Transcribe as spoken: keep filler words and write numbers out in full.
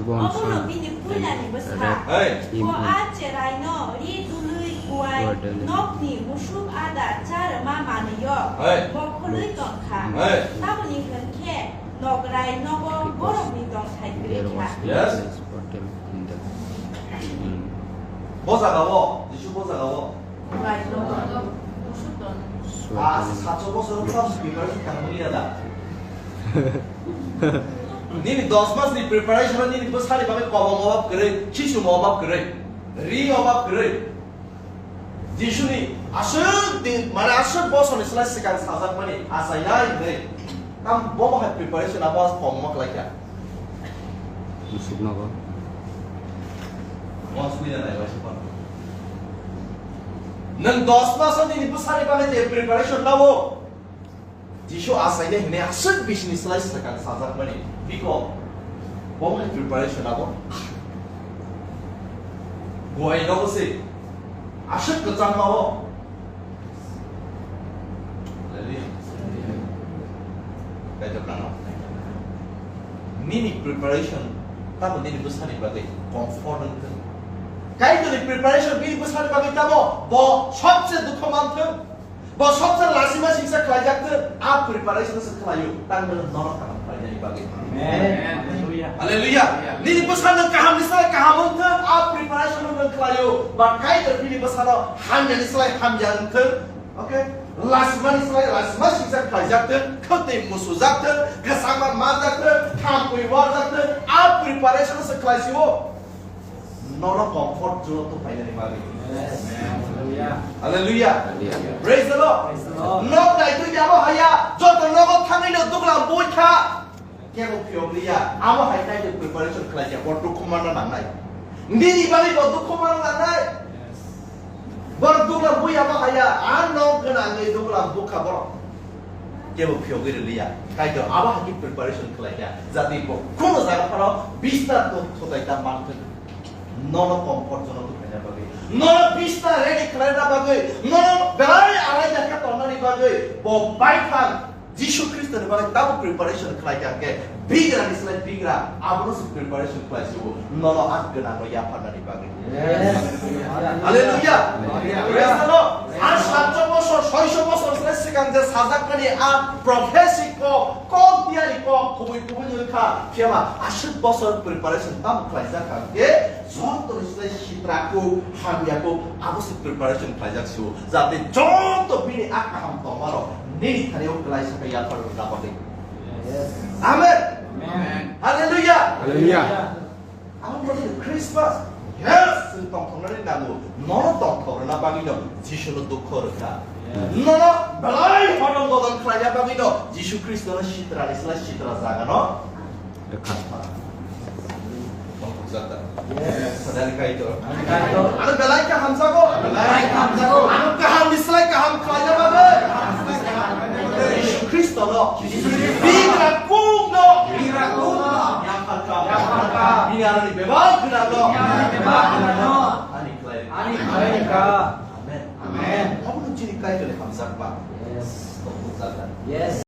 Obono bini puilani bwsa. Hey. Bo a cheraino ri dului kuai nokni musuk ada cha rwma manwi-o mokhorwi tong kha. Hey. Tamoni hwn khe nokrai nogo borokni tongthai kwrwi kha. Yes. Bo jaga-o, Jisu bo jaga-o. Nokrai nogo musuk tong. Ah, sacho bosor wng tamo preparation tangmani ya da. Nini dos mas ni preparation nini bwsani bagwi kobong obab kwrwi, khichung obab kwrwi, ri obab kwrwi. Jisuni aswk din, mane aswk bosorni slai swkang sajakmani achainai hwnwi. Tam bobo hai preparation abo as kobongma khlaikha. Musuk nogo. Mo sui da nai bai sukon. Nwng dos mas nini bwsani bagwi je preparation lawo. Jisu achainai hwnwi aswk bisini slai swkang sajakmani. Biko, bo hai preparation abo. Buai nogo se. Aswk kwchangma o. Hallelujah. Kaitor kano. Nini preparation tamo nini bwsani bagwi comfort wngthwng. Kaitorni preparation bini bwsani bagwi tamo bo sobse dukho manthwng. Bo sobse lasima singsa khlaijak twi, a preparation se khlaio, tang mano nono kaham khlainani bagwi. Amen. Hallelujah. Nini bwsano kaham ni slai kaham wngthwng, a preparation no nwng khlaio. Ba Kaitor bini bwsano hamya ni slai hamya wngthwng. Okay? Lasima ni slai lasima singsa khlaijak twi, khwtwi musujak twi, kwchangma manjak twi, thampui warjak twi, a preparation se khlaisio. Nono comfort zone to phainani bagwi. Hallelujah. Hallelujah. Praise the Lord. Praise the Lord. Nok naitwi abo haya, joto nogo thangwi no duglam bui kha. Kebo phiyok liya, abo hai naitwi preparation khlai kha, bo dukhu manna nangnai. Nini bagwi bo dukhu manna nangnai. Borok duglam bui abo haya, a nok gwnangwi duglam bukha borok. Kebo phiyogwi rwliya. Kaitor abo hai khe preparation khlai kha. Jati bo kuno jaga phano bistar to thotai ta manthwk. Nono comfort zone to khaina bagwi. Nono bistar ready khlaina bagwi. Nono belai alai jakha tongmani bagwi. Bo baithang Jisu Khristo ni bagwi tamo preparation khlai kha khe bigra ni slai bigra abono se preparation khlai sibo. Nono a gwnang no yapharnani bagwi. Yes. Hallelujah. Hallelujah. Praise the Lord. Ar satso bosor, soiso bosor se sikang je sajakmani a prophecy ko, kok diari ko, kubui kubui nung kha. Phiya ba aswk bosor preparation tam khlaijak kha khe, joto ni slai sitra ko, hamya ko, abo se preparation khlaijak sibo. Jate joto bini a kaham tongma rok nini thani o kwlai sakha yapharna bagwi. Yes. Amen. Amen. Hallelujah. Hallelujah. Ang boni Christmas. Yes, chwng tongthoknani nango. Nono tongthok rwna bagwi no Jisu no dukho rwkha. Yes. Nono belai hodong dodon khlaina bagwi no Jisu Khristo no sitra ni slai sitra jaga no rwkha. Tongthok jata. Yes. Sadani Kaitor. Kaitor. Ano belai kha hamjago. Belai kha hamjago. Ano kaham ni slai kaham khlaina bagwi. Jisu Khristo no. Bigra kung no. Bigra kung no. Yapharkha. Yapharkha. Bini aroni bebak gwnang no. Bini aroni bebak gwnang no. Ani khlai. Ani khlai kha. Amen. Amen. Obo no chini Kaitor ni hamjakma. Yes. Tongthok jata. Yes.